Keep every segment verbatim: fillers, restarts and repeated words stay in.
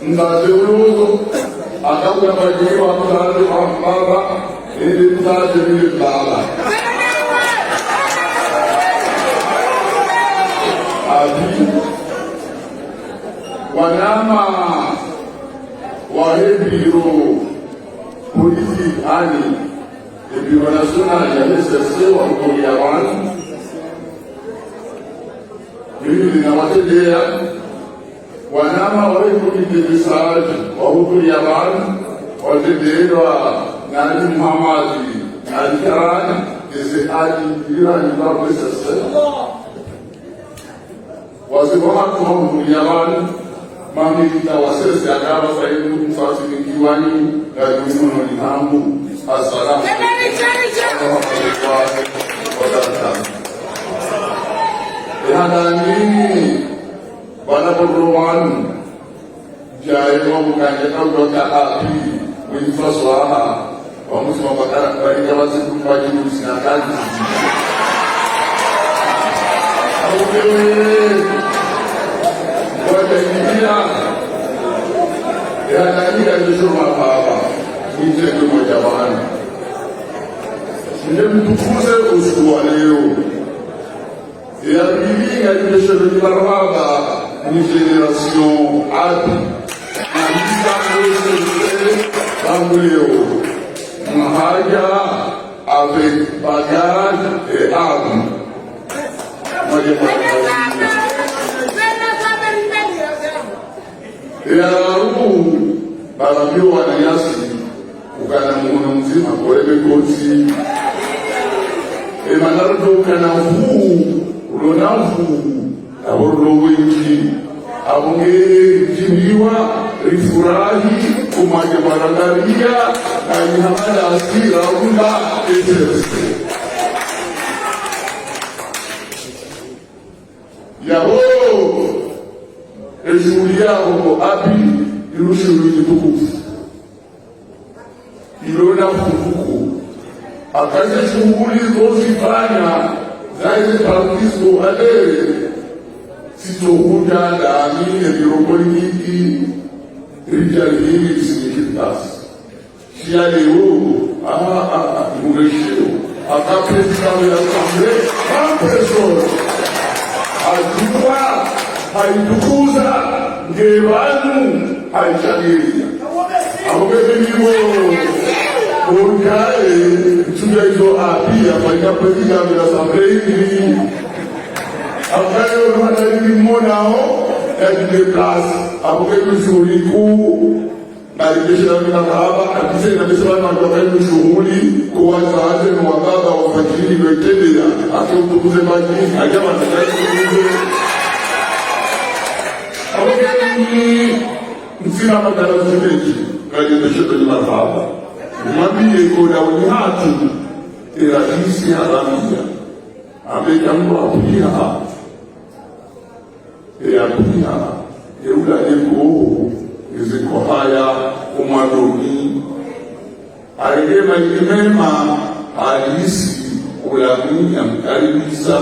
Mzaze ulozo, akauya pvadjiri wa mzaze wa mbaba, ende mzaze mile mbaba. Abi, wanama wahe biro politique ani, e biro national ya S S C wa mkoli ya wanu. Mimi ninawatetea wanama wa comité de sages wa mkoli ya wanu, watetewa na Ali Muhammad, na Ali Karani, eze Ali Irani wa S S C. Waziri wa haki wa mkoli ya wanu, mamilita wa S S C akaba sayidu mfasi ni kiwani, na yumuno ni hangu. Assalamu alaikum warahmatullahi wabarakatuh. E handani, bwana porlo wanu, djaye wa mkanye kaudoka api, winfa swaha, wa musi wa bakara, barika wa siku kwa jibu sina kazi. Au kewe, kwa jaibiya, ya nani ya yusho mababa, nje kwa jabana. Nje mtukuze usiku wa leo. Ya pvili, ngalipveshelo ni marahaba ni génération Abi. Na misa mwese bangu leo. Mhadja avec bagage et armes. Mwaje mwaje. E ya raru, barambiwa wananyasi, ukana muhono mdzima, kole bekotsi. E mana rudo ukana mvuu, ulona mvuu, abo rulo wendji, abo nge ridjimbiwa, rifurahi, umwaje barangariya, na ni hamada asira, unda, et cetera. Yaho, eshuhuli yaho ko Abi, ilushuhuli tukufu. Ilona fukuku. Akaze shuhuli zozifanya, zaize partiso ale, sito huda dami ne biro politiki, ridjali hili sinikitasi. Siya leo, ah, ah, ah, muresheo. Aka président de l'Assemblée, ma personne. Adjua, haitukuza, nge pvanu, haishangiriya. Abo ke vinimo, okaye, tsuja izo Abi, afaika président de l'Assemblée ini. Akaye, ono hata ini monao, ya dide place. Abo ke mshuhuli ku, ngalipveshela mina baba, akise na bese bana watoka ni shuhuli, kuwaza waze ni wababa wafajiri wetendela, ake utukuze maji, ake mataka utukuze. Abo ke ni msina makala zimeki, ngalipveshela mina baba. Mwambiye koda wani hatu, e raisi haramiya. Ambe kamwa pia. E ya pia, e ula eko, eze kohaya, omwadoni. Arege maili mema, halisi, ula mwinya mkaribisa.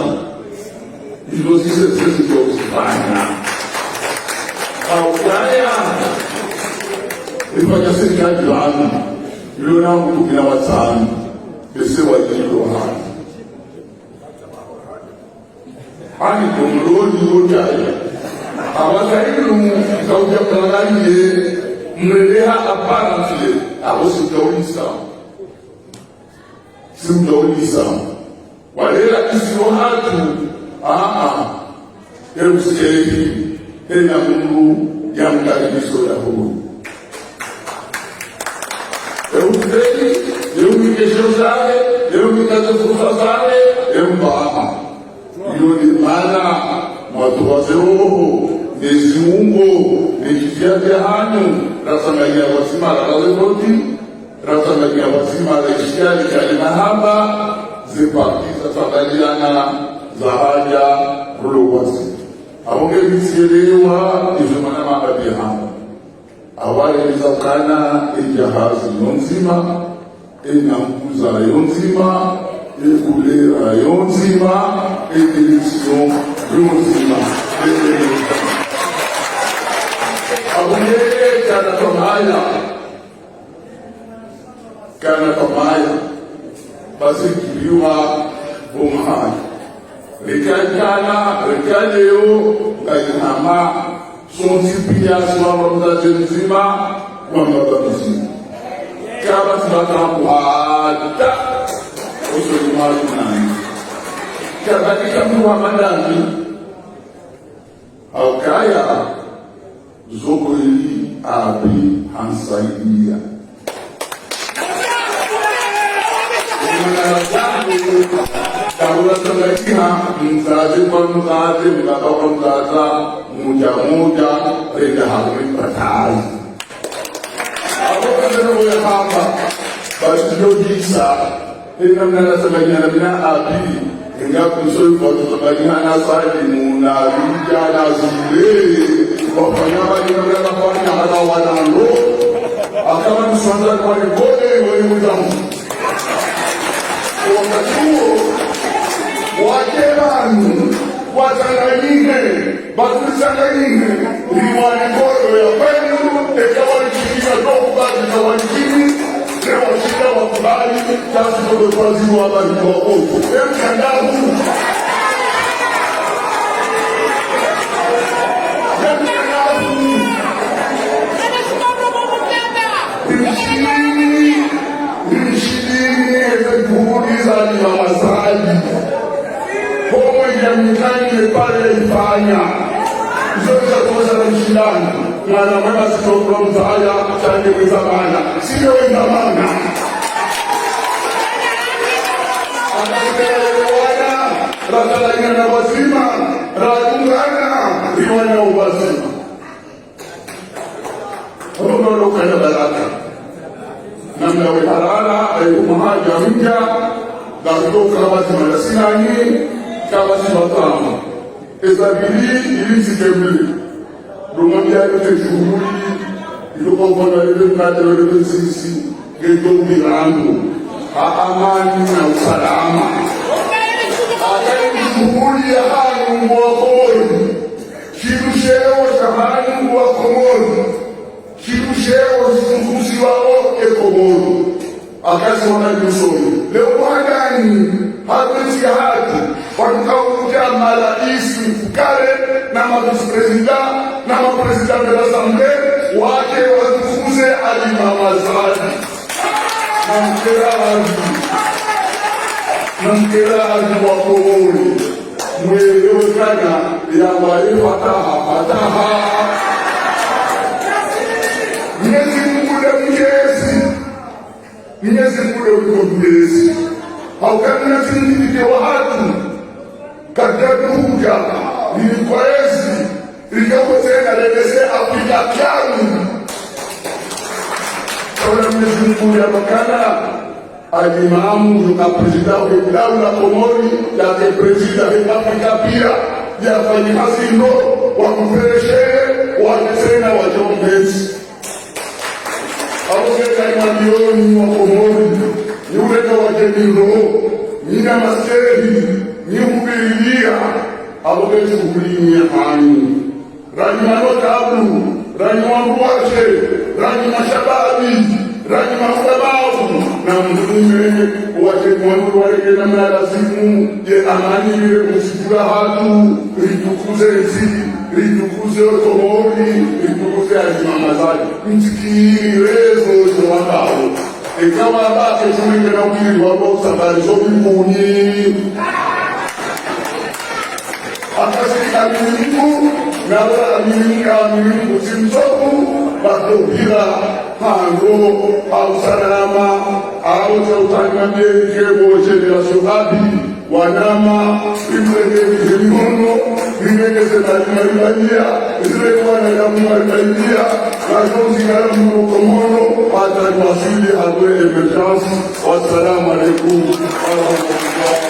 Izo zise zise zozifanya. Aukaya, ifanya sirikali pvanu, ilona mtu kina watsanu, ese wajilo hanu. Ani komloni wotaye. Awaza inu, kauja mlangaliye, mleleha apparence, abo sitaulisa. Simtaulisa. Walela isiyo hatu, aa, aa. Eusehi, ena Mungu, ya mkaribiso ya huu. Eusehi, eumikesho zahe, eumikaze fursa zahe, eumbama. Iyo ni mana, mwatuwaze roho, ne ziungo, ne kifiya vya hanyu, rasanganya wazima la kaze koti, rasanganya wazima la ishiyali kali mahaba, ze parti za tabaliana, za haja, rulo wazi. Abo nge misielewa, izo mana mababa hamba. Awale mizakana, e jahazi yo ndzima, e namkuza yo ndzima, e kulera yo ndzima, e direction yo ndzima. E, e, Kana kamaya, basi kiliwa bo mahali. Reka kana, reka leo, ngayihama, sontsi piya, sima wa mdzadze mdzima, wa mbaba mdzima. Kaba tsi baka kuhata, oso ni mwa tunani. Kaba ika mwa madami, haukaya, zo kweli abi hansaidia. Mwana zangu, kabula tsanganyiha, mdzadze kwa mdzadze, mbaba kwa mbaba, mudja mudja, renda harumwa batayi. Abo kazana boya hamba, basi ndo hisa, ena mna tsanganyiha na mina abi, nga kuso yuko tsanganyiha na Salimu, na Rija, na Zule, wafanya bali na mna kafanya hata wanalo, akaba kusonza kwa nikone, wani mwizamu. Wakati huo, wake pvanu, watsanganyihe, basi tsanganyihe, riwane ngolo ya kwenu, eka wali chini ya tofu, basi tsawa chini, ewa shinda wakubali, tasi kodo kwa ziwa bali kwa ofu. Emkandahu. Emkandahu. Rimshilini, rimshilini, eze juhudi za Imam Azali. Homo ya mkanye pale ifanya. Izo za kosa na mshindani. Mwana mwema sitokula mzaya, tande mwiza mana. Siyo ina mana. Akasitele wana, ratala ina na wazima, ratungana, riwana uwazima. Ono ndo kaya baraka. Namna we harara, ayo mahali ya mja, da kutoka basi madasinani, kabasi batama. Eza bili, ili zikemele. Ndo mwambia yote shughuli, ilo kwa mfano ile mkate, ile sisi, ngeto mbirangu. Ha amani na usalama. Hata shughuli ya hanu mwa Komori. Shinu sheo sha hanu wa Komori. Shinu sheo shitukuziwao e Komori. Akasi wana nyusoni. Leo mwanani, hatwezi hati, watuka uja maraisi mfukare, na mavisi prezida, na maprezida de l'Assemblée, wake watukuze Ali Imam Azali. Namkera Ali. Namkera Ali wa Komori. Mwelewe kana yamba ye fataha, fataha. Mwenyezi Mungu nde mlezi. Mwenyezi Mungu nde mlezi. Hauka Mwenyezi Mungu nde wa hatru. Kadjaduja, nili kwa ezi, likapo tsena leleze Afrika kiani. Kaula Mwenyezi Mungu yamba kana, Ali Imamu yuka prezida he daula Komori, yake prezida he Afrika pia, yafanye hazi ndo, wakupereshe, wake tsena wajombezi. Abo keka imalioni wa Komori, ni uleka waje ni ndo, ni na mastehi, ni hubirilia, abo keka shughuli ni hani. Ranyi manotabu, ranyi wandruwashe, ranyi mashababi, ranyi maulamawu, na mtume, wache mwandru wareke namna lazimu, ye amani ile msifura hatru, ritukuze ntsi, ritukuze Komori, ritukuze Ali Imam Azali. Mtsikiri rezo zo wandao. Eka wabake shumenge na ukiri wabo sabari zo mbinguni. Akasi amini Mungu, nawe amini Mungu, amini Mungu, si msofu, bakubira, hango, au salama, au cha utani mambie, kebo, generation abi, wanama, imlenge, mihono, imlenge, se mali, mali, mali, ya, zile, wana, ya, mali, mali, ya, na, zonzi, kala, mkono, hata, wasili, hawe, emergence. Wassalamu alaikum warahmatullahi